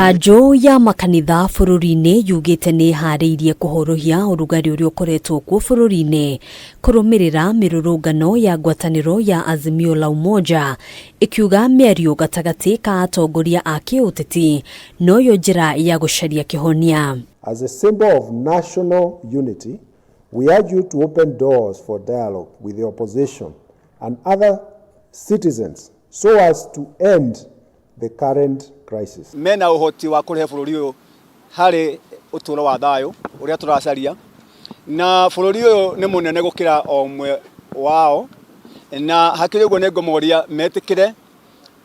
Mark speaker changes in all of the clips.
Speaker 1: Kanjũ ya makanitha bũrũri-inĩ yugĩte nĩ ĩharĩirie kũhorohia ũrugarĩ ũrĩa ũkoretwo kuo bũrũri-inĩ kũrũmĩrĩra mĩrũrũngano ya ngwatanĩro ya Azimio la Umoja, ĩkiuga mĩario gatagatĩ ka atongoria a kĩũteti noyo njĩra ya gũcaria kĩhonia.
Speaker 2: As a symbol of national unity, we urge you to open doors for dialogue with the opposition and other citizens so as to end the current crisis.
Speaker 3: Mena ũhoti wa kũrehe bũrũri ũyũ harĩ ũtũũro wa thayũ ũrĩa tũracaria, na bũrũri ũyũ nĩ mũnene gũkĩra o ũmwe wao, na hakĩrĩ ũguo nĩ ngũmoria metĩkĩre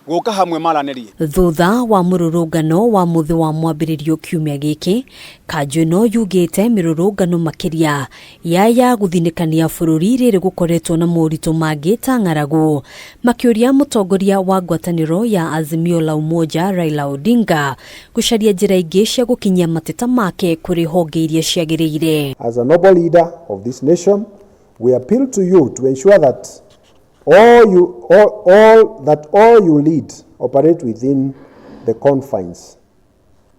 Speaker 3: gũka hamwe maranĩrie.
Speaker 1: Thutha wa mũrũrũngano wa mũthĩ wa mwambĩrĩrio kiumia gĩkĩ, kanjũ ĩno yugĩte mĩrũrũngano makĩria ya gũthinĩkania bũrũri rĩrĩ gũkoretwo na moritũ mangĩ ta ng'aragu, makĩũria mũtongoria wa ngwatanĩro ya Azimio la Umoja Raila Odinga gũcaria njĩra ingĩ cia gũkinyia mateta make kũrĩ honge iria ciagĩrĩire.
Speaker 2: As a noble leader of this nation, we appeal to you to ensure that all you, all, all, that all you lead operate within the confines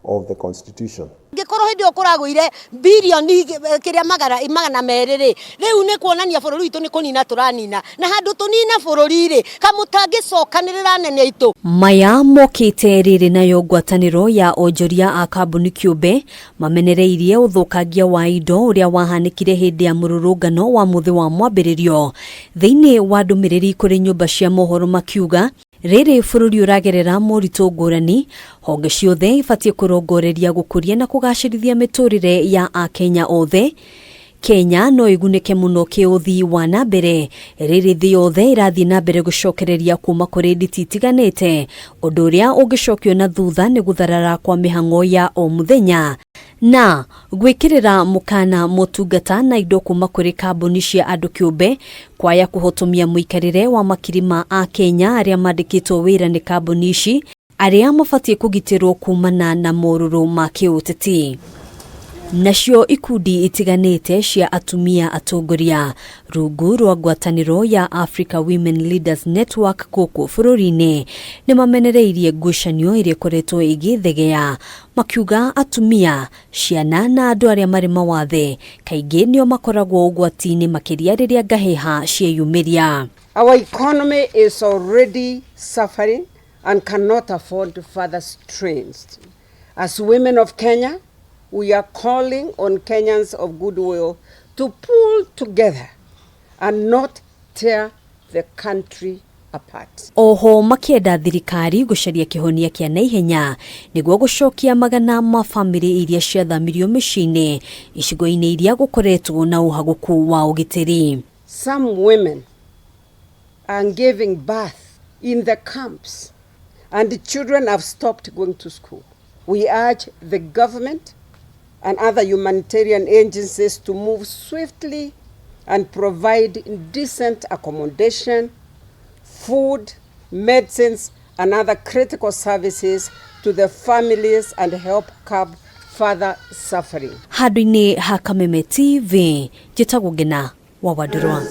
Speaker 2: of the Constitution.
Speaker 4: Ngĩkorwo hĩndĩ ĩyo kũragũire birioni kĩrĩa 200 rĩ, rĩu nĩ kuonania bũrũri witũ nĩ kũnina tũranina, na handũ tũnina bũrũri rĩ, kamũtangĩcokanĩrĩra anene aitũ.
Speaker 1: Maya mokĩte rĩrĩ nayo ngwatanĩro ya onjoria a kambuni kĩũmbe mamenereirie ũthũkangia wa indo ũrĩa wahanĩkire hĩndĩ ya mũrũrũngano wa mũthĩ wa mwambĩrĩrio. Thĩinĩ wa ndũmĩrĩri kũrĩ nyũmba cia mohoro makiuga rĩrĩ bũrũri ũragerera moritũ ngũrani, honge ciothe ibatiĩ kũrongoreria gũkũria na kũgacĩrithia mĩtũrĩre ya akenya othe. Kenya no ĩgunĩke mũno kĩũthii wa na mbere rĩrĩ thĩ yothe ĩrathiĩ na mbere gũcokereria kuma kũrĩ nditi itiganĩte, ũndũ ũrĩa ũngĩcokio na thutha nĩ gũtharara kwa mĩhang'o ya o mũthenya na gwĩkĩrĩra mũkana motungata na indo kuma kũrĩ kambuni cia andũ kĩũmbe kwaya kũhotomia mũikarĩre wa makiri ma akenya arĩa mandĩkĩtwo wĩra nĩ kambuni ici arĩa mabatiĩ kũgitĩrwo kumana na morũrũ ma kĩũteti. Nacio ikundi itiganĩte cia atumia atongoria rungu rwa ngwatanĩro ya Africa Women Leaders Network gũkũ bũrũri-inĩ nĩ mamenereirie ngucanio ĩrĩa ĩkoretwo ĩgĩthegea, makiuga atumia, ciana na andũ arĩa marĩ mawathe kaingĩ nĩo makoragwo ũgwati-inĩ makĩria rĩrĩa ngahĩha cieyumĩria.
Speaker 5: Our economy is already suffering and cannot afford further strains. As women of Kenya, we are calling on Kenyans of goodwill to pull together and not tear the country apart.
Speaker 1: Oho makĩenda thirikari gũcaria kĩhonia kĩa naihenya nĩguo gũcokia magana ma bamĩrĩ iria ciathamirio mĩciĩ-inĩ icigo-inĩ iria gũkoretwo na ũhagũku wa ũgitĩri.
Speaker 5: Some women are giving birth in the camps and the children have stopped going to school. We urge the government and other humanitarian agencies to move swiftly and provide decent accommodation, food, medicines, and other critical services to the families and help curb further suffering.
Speaker 1: Handũ-inĩ ha Kameme TV, njĩtagwo Ngina wa Wandũrwa.